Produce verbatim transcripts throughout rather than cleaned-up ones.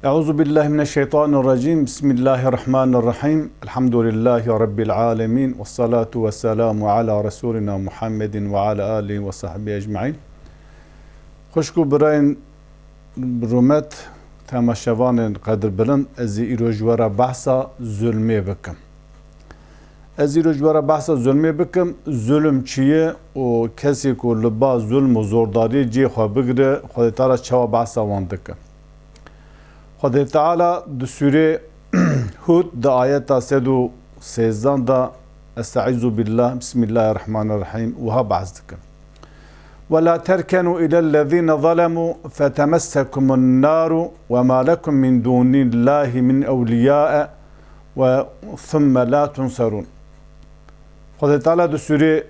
Euzu billahi mineşşeytanirracim. Bismillahirrahmanirrahim. Elhamdülillahi Rabbil alemin. Vessalatu vesselamu ala Resulina Muhammedin ve ala alihi ve sahbihi ecmaîn. Xwişk û birayên rûmet, temaşevanên qedirbilind, ez ê îro ji we re behsa zulmê bikim. Ez îro ji we re behsa zulmê bikim. Zulm çi ye û kesê ku li ba zulm û zordariyê cihê xwe bigire, Xwedê Teala çawa behsa wan dike? Xwedê Teala di sûrê Hûd di ayeta sed û sêzdan de, Estaizu billah, Bismillahirrahmanirrahîm, wiha behs dike. ولا تركنوا إلى الذين ظلموا فتمسكم النار وما لكم من دون الله من أولياء وثم لا تنصرون. Xwedê Teala di sûrê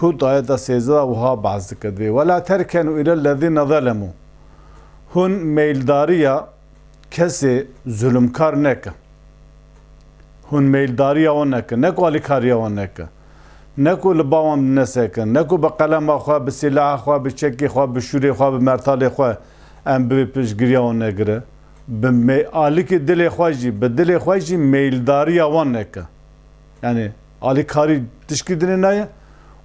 Hûd ayeta sêzdeh de wiha behs dike, divê, "ولا تركنوا إلى الذين ظلموا." Hûn meyldariya kesê zulmkar neke. Hûn meyldariya wan neke. Ne ku alîkariya wan neke. Ne ku li ba wan binesekin. Ne ku bi qelema xwe, bi sîlaha xwe, bi çekê xwe, bi şûrê xwe, bi mertalê xwe em bi piştgiriya wan negire. Bi me-, alîkî dilê xwe jî, bi dilê xwe jî meyldariya wan neke. Yani alîkarî tişkî dinê nayê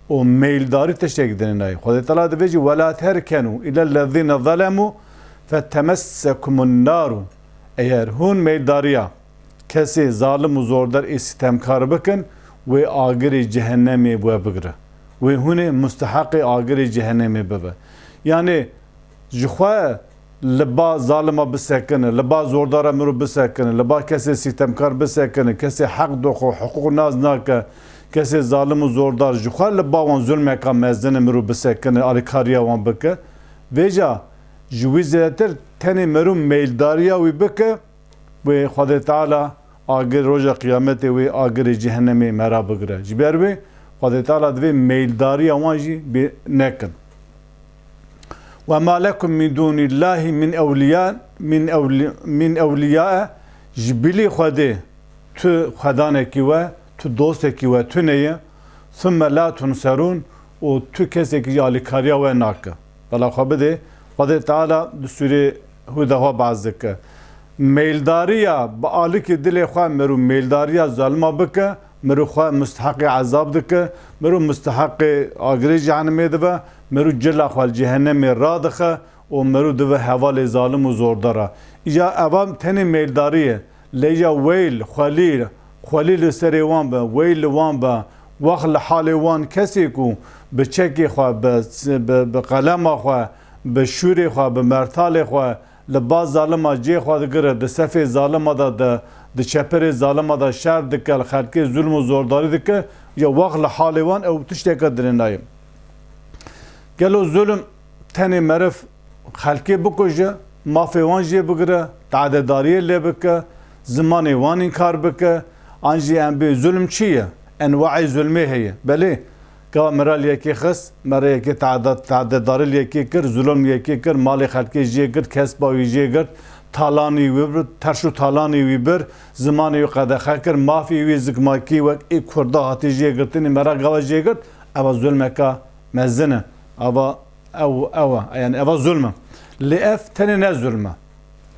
û meyildarî tiştekî dinê nayê. Xwedê Teala divê jî, "ولا تركنوا إلى الذين ظلموا فتمسكم النار." Eger hûn meyildariya kesê zalim û zordar ê sitemkar bikin, wê agirê cehennemê we bigire. Wê hûn ê musteheqê agirê cehennemê bibe. Yani ji xwe li ba zalima bisekine, li ba zordara mirov bisekine, li ba kesê sîtemkar bisekine, kesê heq doxo, hiqûq nas nake, kesê zalim û zordar, ji xwe li ba wan zulmeka mezin e mirov bisekine, alîkariya wan bike. Vêca ji wî zêdetir tenê mirov meyildariya wî bike, wê Xwedê Teala agir roja qiyametê wê agirê cehennemê me ra bigire. Ji ber wê Xwedê Teala divê meyildariya wan jî bê nekin. "وما لكم من دون الله من أولياء، من أولي-، من أولياء", ji bilî Xwedê tu xwedanekî we, tu dostekî we tune ye, "ثم لا تنصرون", û tu kesekî jî alîkariya we nake. Bela xwe bidê, Xwedê Teala di sûrê Hûd de xwe behs dike. Meyldariya bi alikê dilê xwe mirov meyldariya zalima bike, mirov xwe musteheqê ezab dike, mirov musteheqê agirê cehennemê dibe, mirov cila xwe li cehennemê radixe û mirov dibe hevalê zalim û zordara. Îja eva tenê meyildarî ye. Lê îja weyl, xwelî, xwelî li serê wan be, weyl li wan be, wex li halê wan kesê ku bi çekê xwe, bi, bi, bi qelema xwe, bi şûrê xwe, bi mertalê xwe, li ba zalima cihê xwe digire, di sefê zalima de, di, di çeperê zalima de şer dike, li xelkê zulm û zordarî dike, ya wex li halê wan ew tişteke dinê nayê. Gelo zulm tenê meriv xelkê bikuje, mafê wan jê bigire, tadedariyê lê bike, zimanê wan înkar bike, an jî em bê zulm çi ye? Enwaê zulmê heye. Belê, Gava mira li yekê xist, mira yekê teada-, teadedarî li yekê kir, zulm li yekê kir, malê xelkê jê girt, kesba wî jê girt, talanî wî bir, terş û talanî wî bir, zimanê wî qedexe kir, mafê wî zikmakî wek ê kurda hatî jê girtinî, mira gava jê girt, eva zulmeka mezin e. Ava ew, ew e, yani eva zulm e. Lê ev tenê ne zulm e.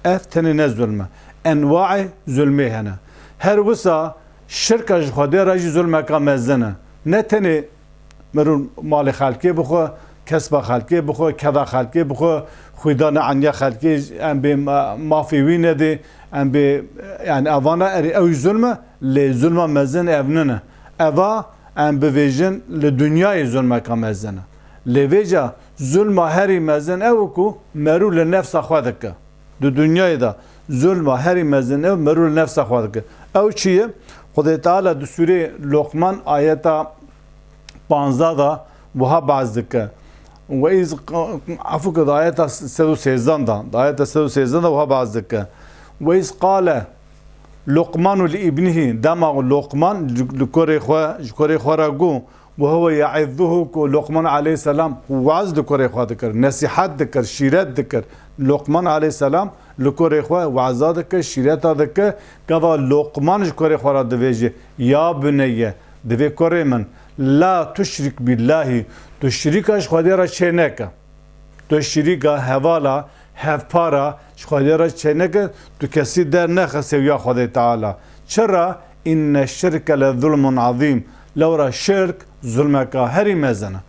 Ev tenê ne zulm e. Enwaê zulmê hene. Her wisa şirka ji Xwedê re jî zulmeka mezin e. Ne tenê mirov malê xelkê bixwe, kesba xelkê bixwe, keda xelkê bixwe, xwîdana eniya xelkê, em bê ma-, mafê wî nedê, em bê, yani evana erê ew zulm e, lê zulma mezin ev nine. Eva em bivêjin li dinyayê zulmeka mezin e. Lê vêca zulma herî mezin ew e ku merû li nefsa xwe dike. Di dinyayê de zulma herî mezin ew merû li nefsa xwe dike. Ew çi ye? Xwedê Teala di sûrê Loqman ayeta panzdeh de wiha behs dike. Ve îz, efû ke di ayeta sed û sêzdan de, di ayeta sed û sêzdan de wiha behs dike. Ve îz qale Luqmanu li îbnihî, dema Loqman li, li kurê xwe, ji kurê xwe re got, "Ve huve ye'izzuhu", ku Loqman aleyhisselam waz li kurê xwe dikir, nesîhet dikir, şîret dikir. Loqman aleyhisselam li kurê xwe waza dikir, şîreta dikir. Gava Loqman ji kurê xwe re divêje, "Ya buneyye", divê kurê min, "la tuşrik billahî", tu şirîka ji Xwedê re çê neke. Tu şirîka hevala Hevpara ji Xwedê re çêneke, tu kesî dernexe sewiya Xwedê Teala. Çira? Inne şirke le zulmun azîm. Lewra şirk zulmeka herî mezin e.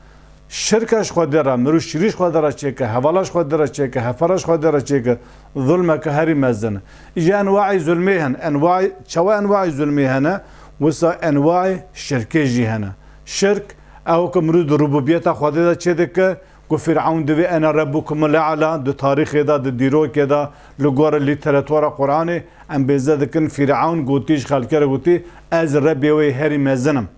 Şirka ji Xwedê re, mirov şirî ji Xwedê re çêke, hevala ji Xwedê re çêke, hevpara ji Xwedê re çêke, zulmeke herî mezin e. Îja enwaî zulmê hene, enwaî, çawa enwaî zulmê hene, wisa enwaî şirkê jî hene. Şirk, ew ku mirov di rububiyeta Xwedê de çêdike, ku Fîr'ewn divê ene rebbukumul e'la, di tarîxê de, di dîrokê de, li gora lîteratura Qur'anê, em bêze dikin, Fîr'ewn gotî, ji xelkê re gotî, ez Rebbê wê herî mezin im.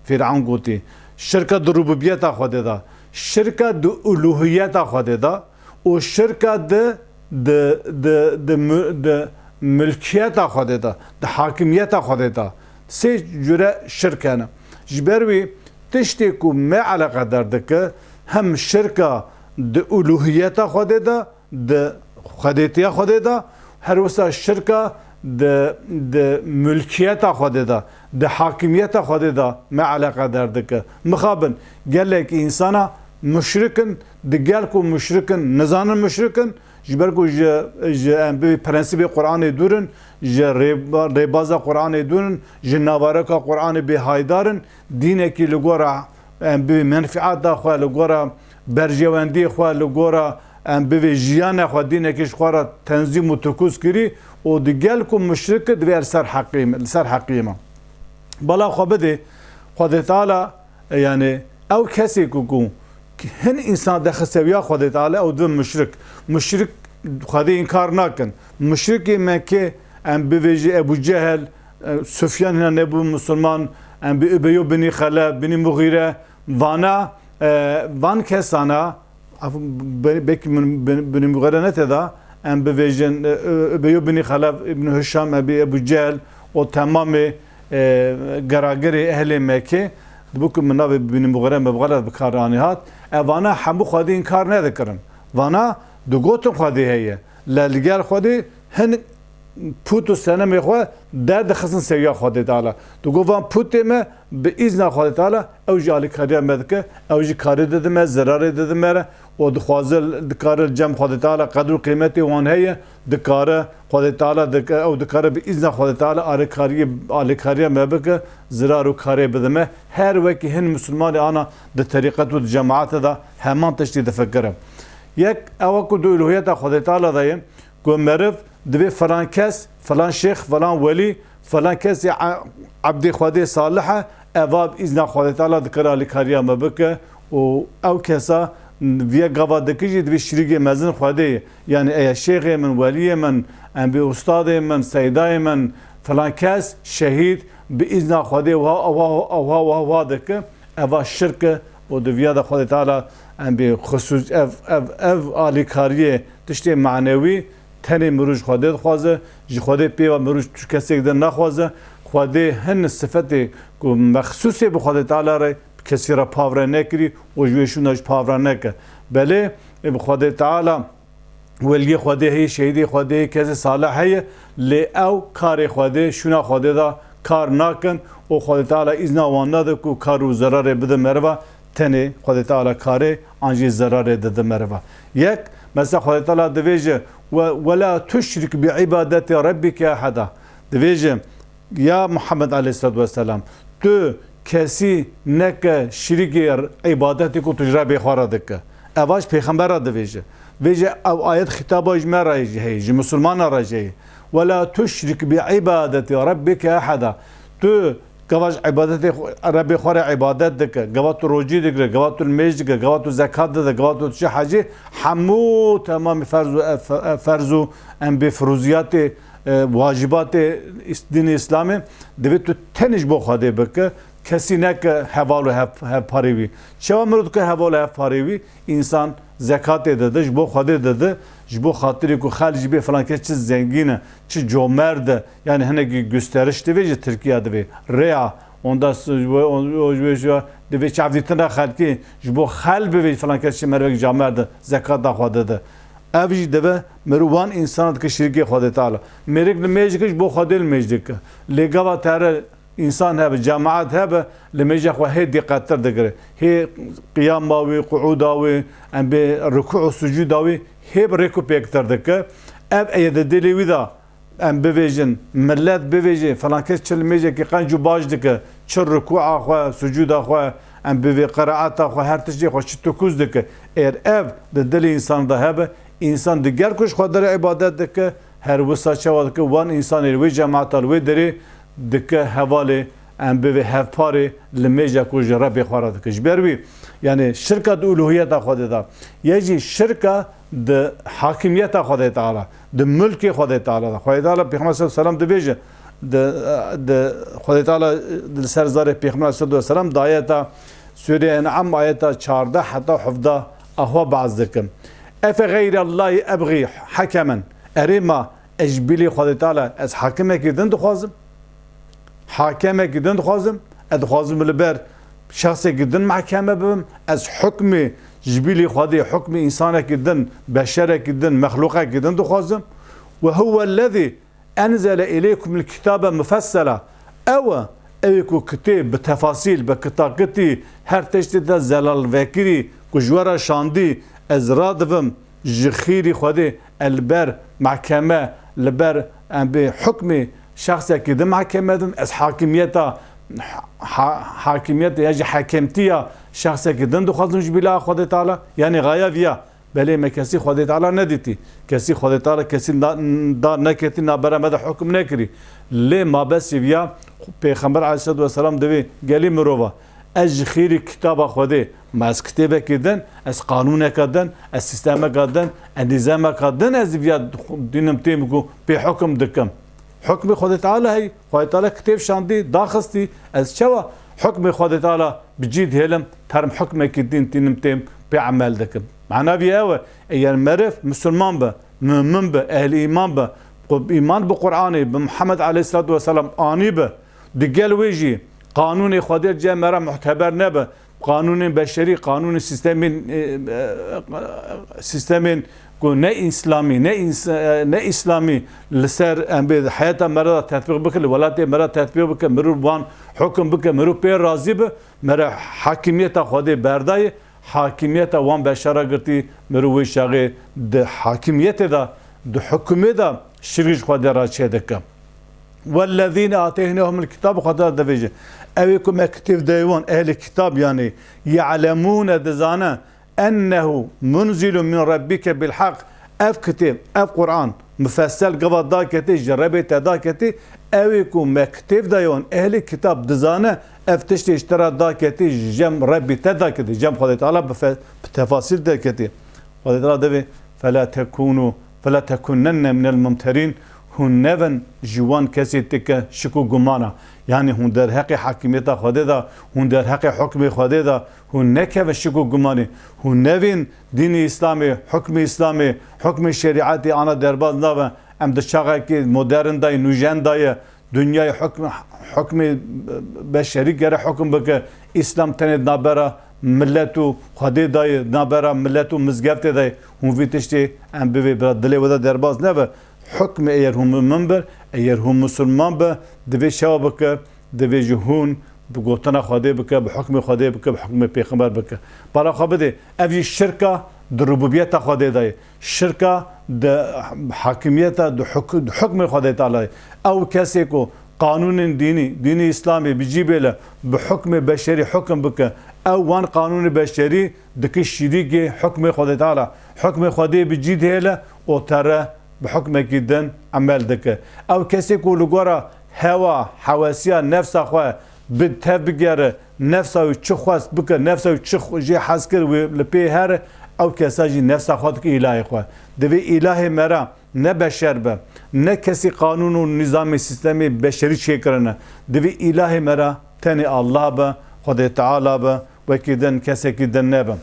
Fîr'ewn gotî. Şirka di rububiyeta Xwedê de, şirka di uluhiyeta Xwedê de û şirka di, di, di, di mü-, di milkiyeta Xwedê de, di hakimiyeta Xwedê de. Sê cure şirk hene. Ji ber wî tiştê ku me eleqedar dike, hem şirka di uluhiyeta Xwedê de, di xwedêtiya Xwedê de, her wisa şirka di, di mulkiyeta Xwedê de, di hakimiyeta Xwedê de me eleqedar dike. Mixabin, gelek însana muşrik in, di gel ku muşrik in, nizanin muşrik in, ji ber ku ji, ji, em bibê prensîbê Qur'anê dûr in, ji rêba-, rêbaza Qur'anê dûr in, ji navareka Qur'anê bêhaydar in, dînekî li gora, em bibê menfiata xwe, li gora berjewendiyê xwe, li gora, em bibê jiyana xwe, dînekî ji xwe re tenzîm û tikûz kirî û di gel ku muşrik e, divê li ser heqî me, li ser heqî me. Bala xwe bidê, Xwedê Teala, e, yanî ew kesê ku, ku hin însan dexi sewiya Xwedê Teala, ew dibe muşrik. Muşrik Xwedê înkar nakin. Muşrikê Mekkê, em bivêjî Ebû Cehel, e, Sufyan hina nebû musulman, em bi Ubeyo binî Xelef, binî Muxîre, vana, e, van kesana, af-, be-, belkî min, bin-, binî Muxîre ne tê de, em bivêjin, e, e, Ubeyo binî Xelef, Ibn Hişam, Ebî Ebû Cehel, û temamê, e, geragirê ehlê Mekkê, dibû ku min navê binî Muxîre me bi xelet bi kar anî hat. E, vana hemû Xwedê înkar nedikirin. Vana digotin Xwedê heye. Le li gel Xwedê hin pût û senemê xwe derdixistin sewiya Xwedê Teala. Digot van pûtê me bi îzna Xwedê Teala ew jî alîkariya me dike, ew jî karê dide me, zerarê dide me re û dixwaze dikare li cem Xwedê Teala qedr û qîmetê wan heye, dikare Xwedê Teala dike, ew dikare bi îzna Xwedê Teala alîkariyê, alîkariya me bike, zirar û karê bide me. Her wekî hin misilmanê ana di terîqet û di cemaete de heman tiştî difikire. Yek ew ku di uluhiyeta Xwedê Teala de ye, ku meriv divê filan kes, filan şêx, filan welî, filan kesê e-, ebdê Xwedê salih e, eva bi îzna Xwedê Teala dikare alîkariya me bike û ew kesa viya gava dike jî divê şirîkê mezin Xwedê ye. Yanî eya şêxê min, weliyê min, em bê ustadê min, seydayê min, filan kes şehîd bi îzna Xwedê wiha, wiha, wiha, wiha, wiha dike. Eva şirk e û di viya de Xwedê Teala em bê xusûs-, ev, ev, ev alîkariyê tiştê manewî tenê mirû ji Xwedê dixwaze, ji Xwedê pê ve mirû ji kesek din naxwaze. Xwedê hin sifetê ku mexsûsê bi Xwedê Teala re kesî re pavre nekirî û ji wê şûna jî pavre neke. Belê, ê bi Xwedê Teala weliyê Xwedê heye, şehîdê Xwedê heye, kesê salih heye, lê ew karê Xwedê, şûna Xwedê de kar nakin û Xwedê Teala îzna wan nade ku kar û zerarê bide meriva, tenê Xwedê Teala karê an jî zerarê dide meriva. Yek, mesela Xwedê Teala divêje, "Ve, ve la tuşrik bi ibadeti rabbike eheda." Divêje, Ya Muhammed aleyhissalatu vesselam, tu kesî neke şirîkê îbadetê ku tu ji Rebê xwe re dike. Eva ji pêxember re divêje. Vêje ew ayet xîtaba ji me re jî heye, ji misilmana re jî heye. "Ve la tuşrik bi ibadeti rabbike eheda." Tu gava ji îbadetê xwe, Rebê xwe re îbadet dike. Gava tu rocî digire, gava tu nimêj dike, gava tu zekat dide, gava tu diçe hecî, hemû temamî ferz û, e, fe-, e, ferz û em bê firûziyatê e, wacibatê îs-, dînê Îslamê divê tu tenê ji bo Xwedê bike, kesî neke heval û hev-, hevparê wî. Çawa mirov dike heval û hevparê wî? Însan zekatê dide, ji bo Xwedê dide, ji bo xatirê ku xelk jî bê filan kes çi zengîn e, çi comerd e, yanî hinekî gusteriş divê ji Tirkiya divê. Rêya, onda s-, ji bo, on-, o ji bo, ji bo, divê çavdîtina xelkê, ji bo xelk bivê filan kes çi mervek camerd e, zekata xwe dide. Ev jî dibe mirov wan însanan dike şirîkê Xwedê Teala. Mêrik nimêj dike, ji bo Xwedê nimêj dike. Lê gava tere însan hebe, cemaet hebe, nimêja xwe hê dîqettir digire. Hê qiyama wî, quûda wî, em bê rukû û sucûda wî, hê bi rêk û pêktir dike. Ev ê di dilê wî de, em bivêjin, millet bivêje, filan kes çi limêjekî qenc û baş dike, çi rukûa xwe, sucûda xwe, em bivê qiraeta xwe, her tiştê xwe çi tukûz dike. Êr ev di dilê însan de hebe, însan diger ku ji Xwedê re îbadet dike, her wisa çawa dike, wan însanê li wê cemata, li wê derê dike hevalê, em bivê hevparê limêja ku ji Rebbê xwe re dike. Ji ber wî, yanî şirka di uluhiyeta Xwedê de, ya jî şirka di hakimiyeta Xwedê Teala, di milkê Xwedê Teala de. Xwedê Teala Pêxember sallallahu aleyhi ve sellem dibêje, di, di, Xwedê Teala li ser zarê Pêxember sallallahu aleyhi ve sellem di ayeta Sûrê En'am ayeta çardeh heta hevdeh ahwa behs dikim. Efe geyre Allahî ebxî hekemen. Erê ma ez ji bilî Xwedê Teala ez hakimekî din dixwazim? Hakemekî din dixwazim? Ez dixwazim li ber şexsekî din mehkeme bibim? Ez hukmê ji bilî Xwedê, hukmê însanekî din, beşerekî din, mexlûqekî din dixwazim? Ve huwellezî enzele ileykumul kitabe mufessela. Ew e, ew ê ku kitêb bi tefasîl, bi kitakitî, her tiştê te zelal vekirî, ku ji we re şandî, ez radivim ji xîrî Xwedê, ez li ber mehkeme, li ber, em bê hukmê şexsekî din mehkeme dim, ez hakimiyeta, ha-, hakimiyeta ya jî hekemtiya şexsekî din dixwazim ji bila Xwedê Teala, yanî xaya viya. Belê me kesî Xwedê Teala nedîtî. Kesî Xwedê Teala kesî da, dar neketî, nabera me de hukm nekirî. Lê mabesî viya Pêxember aleyhisselatu vesselam divê gelî mirova, ez ji xêrî kitaba Xwedê, ma ez kitêbekê din, ez qanûneka din, ez sîstemeka din, ez nîzameka din, ez viya dînim têm ku pê hukm dikim. Hukmê Xwedê Teala hey, Xwedê Teala kitêb şandî, daxistî, ez çawa hukmê Xwedê Teala bi cî dihêlim, term hukmekî din tînim têm pê emel dikim. Mana vî ew e, eger meriv misilman be, mumin be, ehlî îman be, qu-, îman bi Qur'anê, bi Muhammed aleyhisselatu vesselam anî be, digel wê jî qanûnê Xwedê cem me re muhteber nebe, qanûnên beşerî, qanûnên sîstemên, e, e, sîstemên ku ne îslamî, ne îns-, e, ne îslamî li ser em bê heyata me re de tetbîq bike, li welatê me re tetbîq bike, mirov wan hukm bike, mirov pê razî be, me re hakimiyeta Xwedê berdayê, hakimiyeta wan beşera girtî, mirov wê çaxê di hakimiyetê de, di hukumê de şirk ji Xwedê re çêdike. Wellezîne atêhnehumul kitab, Xwedê divêje. Ew ê ku me kitêb daye wan, ehlê kitab, yanî ye'lemûne, dizane, ennehu munzilun min rabbike bil haq. Ev kitêb, ev Qur'an, mufessel gava daketê, ji Rebbê te daketê, ew ê ku me kitêb daye wan, ehlê kitab dizane, ev tiştê ji te re daketê, ji cem Rebbê te daketê, cem Xwedê Teala bi fe-, bi tefasîl daketê. Xwedê Teala divê, "Fela tekûnû, fela tekûnenne minel mumterîn." Hûn nevin ji wan kesê tike şik û gumana. Yanî hûn derheqê hakimiyeta Xwedê de, hûn derheqê hukmê Xwedê de, hûn nekevin şik û gumanê. Hûn nevin dînê Îslamê, hukmê Îslamê, hukmê şerîetê ana derbaz nabe. Em di çaxekî modern de ye, nûjen de ye. Dinyayê hukm-, hukmê beşerî gere hukm bike. Îslam tenê di navbera milet û Xwedê de ye, di navbera milet û mizgeftê de ye. Hûn vî tiştê em bivê bira dilê we de derbaz nebe. Hukmê eger hûn mumin bir, eger hûn musulman be, divê çawa bike? Divê ji hûn bi gotina Xwedê bike, bi hukmê Xwedê bike, bi hukmê pêxember bike. Bala xwe bidê. Ev jî şirka di rububiyeta Xwedê de ye. Şirka di hakimiyeta, di huk-, di hukmê Xwedê Teala ye. Ew kesê ku qanûnên dînî, dînê Îslamê bi cî bêle, bi hukmê beşerî hukim bike, ew wan qanûnê beşerî dike şirîkê hukmê Xwedê Teala. Hukmê Xwedê bi cî dihêle û tere bi hukmekî din emel dike. Ew kesê ku li gora hewa, hewesiya nefsa xwe bi tev bigere, nefsa wî çi xwest bike, nefsa wî çi xwe-, jê hez kir, wê li pê here, ew kesa jî nefsa xwe dike îlahê xwe. Divê îlahê me re ne beşer be, ne kesî qanûn û nîzamê sîstemê beşerî çêkirine. Divê îlahê me re tenê Allah be, Xwedê Teala be, wekî din, kesekî din nebe.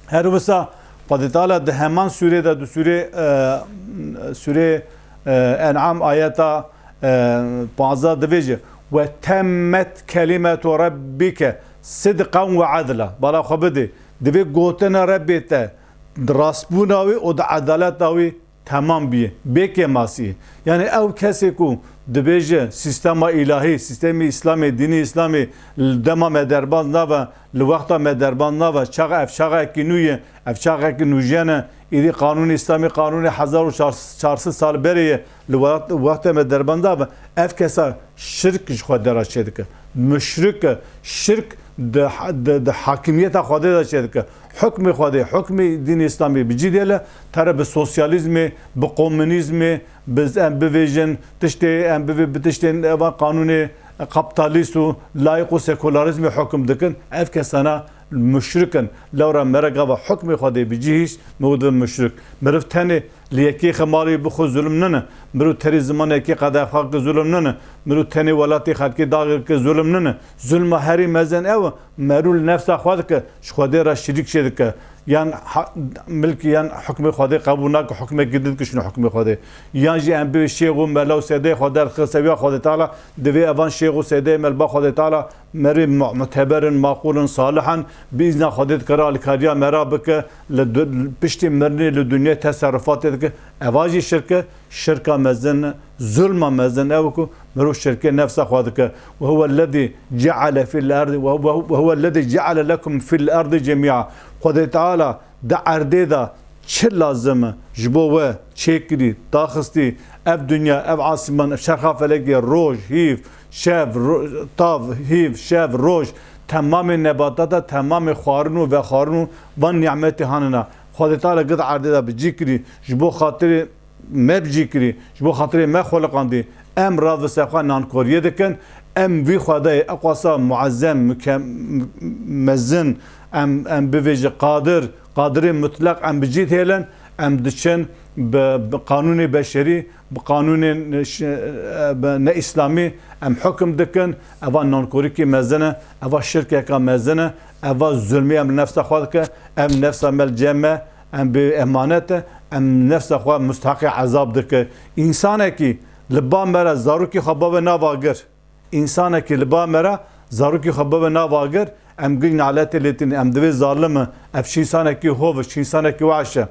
Her wisa Xwedê Teala di heman sûrê de, di sûrê, e, sûrê, e, En'am ayeta, e, panzdeh divêje, "Ve temmet kelimetu rabbike sidqan ve adla." Bala xwe bidê. Divê gotina Rebbê te di rastbûna wî û di edaleta wî temam bî, bê kêmasî. Yanî ew kesê ku dibêje sîstema îlahî, sîstemê îslamê, dînê îslamê li dema me derbaz nabe, li wexta me derbaz nabe, çaxa ev çaxekî nû ye, ev çaxekî nûjen e, îdî qanûnê îslamê qanûnê hezar û çar sed sal berê ye, li wext-, wexta me derbaz nabe, ev kesa şirk ji Xwedê re çêdike. Muşrik e, şirk di, di, di hakimiyeta Xwedê de çêdike. Hukmê Xwedê, hukmê dînê îslamê bi cî dêle, tere bi sosyalîzmê, bi komunîzmê, bi, em bivêjin, tiştê, em bivê-, bi tiştên evan qanûnê kaptalîst û layîk û sekularîzmê hukm dikin. Ev kesana muşrik in. Lewra mere gava hukmê Xwedê bi cî hîşt, mirov dibe muşrik. Miriv tenê li yekê xwe malê bi xwe zulm nine. Mirov tenê zimanê yekê qedexwe ki zulm nine. Mirov tenê welatê xelkê daxê ki zulm nine. Zulma herî mezin ew e. Merû li nefsa xwe dike, ji Xwedê re şirîk çê dike. Yan ha-, milkî yan hukmê Xwedê qebûl nake, hukmekî din dikişîne hukmê Xwedê. Yan jî em bê şêx û mela û seydeyê xwe derdixe sewiya Xwedê Teala, divê evan şêx û seydeyê me li ba Xwedê Teala merê mu-, muteber in, maqûl in, salih in, bi îzna Xwedê dikare alîkariya me re bike, li du-, piştî mirinê li dinyayê teserrufatê dike. Eva jî şirk e, şirka mezin, zulma mezin ew ku mirov şirkê nefsa xwe dike. Ve huwe lezî ceale fil erdî, ve, ve, ve huwe lezî ceale lekum fil erdî cemîa. Xwedê Teala di erdê de çi lazim e ji bo we çêkirî, daxistî, ev dinya, ev asîman, ev çerxa felekê, roj, hîv, şev, ro-, tav, hîv, şev, roj, temamê nebatata, temamê xwarin û vexwarin û van nîmetê hanina. Xwedê Teala gid erdê de bi cî kirî, ji bo xatirê me bi cî kirî, ji bo xatirê me xuliqandî. Em radivise xwe nankoriyê dikin, em vî Xwedayê eqwasa muezzem, muke-, mezin, em, em bivêje qadir, qadirê mutleq em bi cî dihêlin, em diçin bi, bi qanûnê beşerî, bi qanûnên ş-, bi ne îslamî em hukm dikin, eva nankorîkî mezin e, eva şirkeka mezin e, eva zulmê em li nefsa xwe dike, em nefsa me li cem me, em bê emanet e, em nefsa xwe musteheqê ezab dike. Însanekî li ba me re zarokê xwe bave nav agir. Însanekî li ba me re zarokê xwe bave nav agir, em giş naletê lê tînin, em divê zalim e, ev çi însanekî hov e, çi însanekî weş e.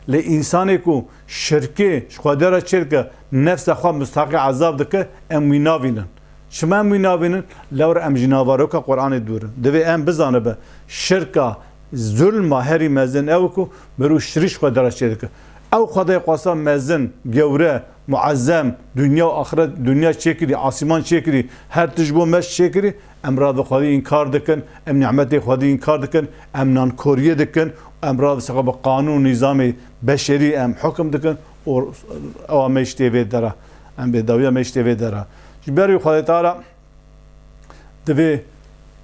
Lê însanê ku şirkê ji Xwedê re çêdike, nefsa xwe musteheqê ezab dike, em wî navînin. Çima em wî navînin? Lewra em ji navaroka Qur'anê dûr in. Divê em bizanibe, şirka, zulma herî mezin ew ku mirov şirî ji Xwedê re çêdike. Ew Xwedayê xwasa mezin, gewre, muezzem, dinya û axiret, dinya çêkirî, asîman çêkirî, her tişt ji bo me çêkirî, em radivê Xwedê înkar dikin, em nîmetê Xwedê înkar dikin, em nankoriyê dikin, em radivê xwe bi qanûn û nîzamê beşerî em hukm dikin û ewa me ji tê vê dera, em bêdawiya me ji tê vê dera. Ji ber wî Xwedê Teala Divê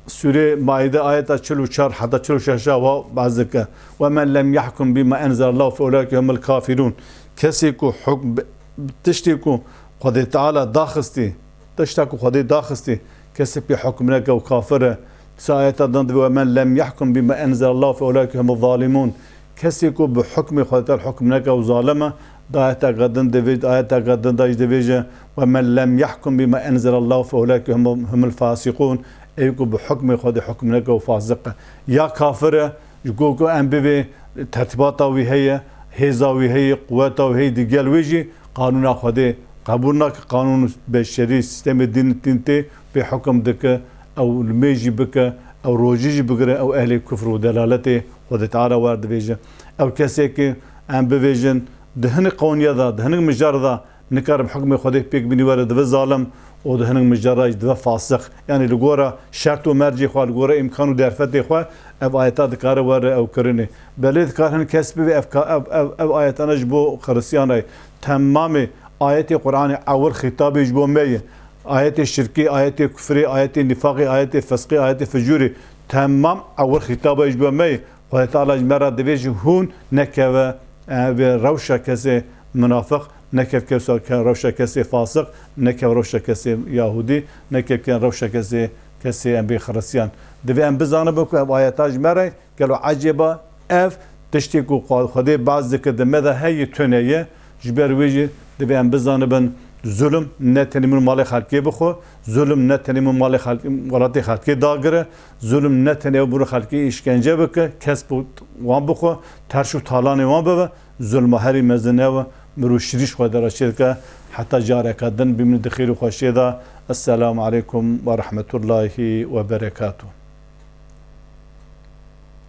Sûrê Maîde ayeta çil û çar heta çil û şeş a wa behs dike. "Ve men lem yahkum bima enzelallahu fe ulaike humul kafirun." Kesê ku hukm bi, bi tiştê ku Xwedê Teala daxistî, tişta ku Xwedê daxistî, kesê pê hukm neke û kafir e. Disa ayeta din divê, "Ve men lem yahkum bima enzelallahu fe ulaike humuz zalimun." Kesê ku bi hukmê Xwedê Teala hukm neke û zalim e, di ayeteke din divê, di ayeteke din de jî divêje, "Ve men lem yahkum bima enzelallahu fe ulaike humul, humul fasiqun." Ê ku bi hukmê Xwedê hukm neke û fasiq e. Ya kafir e, ji ku, ku em bivê tertîbata wî heye, hêza wî heye, quweta wî heye, digel wê jî qanûna Xwedê qebûl nake, qanûn beşerî, sîstemê dîn, dîn tê pê hukm dike, ew limê jî bike, ew rojî jî bigire, ew ehlê kufr û delaletê Xwedê Teala wer dibêje. Ew kesê ki em bivêjin, di hinek qewniya de, di hinek mijara de nikare bi hukmê Xwedê pêk bînî were, dibe zalim û di hinek mijara jî dibe fasiq. Yanî li gora şert û mercê xwe, li gora îmkan û derfetê xwe ev ayeta dikare were ew kirinê. Belê dikare hin kes bivê ev ka-, ev, ev, ev ayetane ji bo Xiristiyan re ye. Temamê ayetê Qur'anê ewil xîtabê ji bo me ye. Ayetê şirkê, ayetê kufrê, ayetê nîfaqê, ayetê fisqê, ayetê ficûrê, temam ewil xîtabê ji bo me ye. Xwedê Teala ji me re divê ji hûn nekeve, e, vê rewşa kesê munafiq, nekev ke-, ke-, rewşa kesê fasiq, nekev rewşa kesê yahûdî, nekev ke-, rewşa kesê, kesê em bê Xiristiyan. Divê em bizanibin ku ev ayeta ji me re gelo ecêba ev tiştê ku Xwe-, Xwedê behs dike di me de heye tune ye, ji ber wê jî divê em bizanibin, zulm ne tenê min malê xelkê bixwe, zulm ne tenê min malê xelk-, welatê xelkê dagire, zulm ne tenê ew bûre xelkê îşkence bike, kesp û wan bixwe, terş û talanê wan bibe, zulma herî mezin ew e, Mirov şirîş xwe de re çêdike. Heta careke din bimînin di xêr û xweşiyê de. Esselamu aleykum ve rahmetullahi ve berekatuh.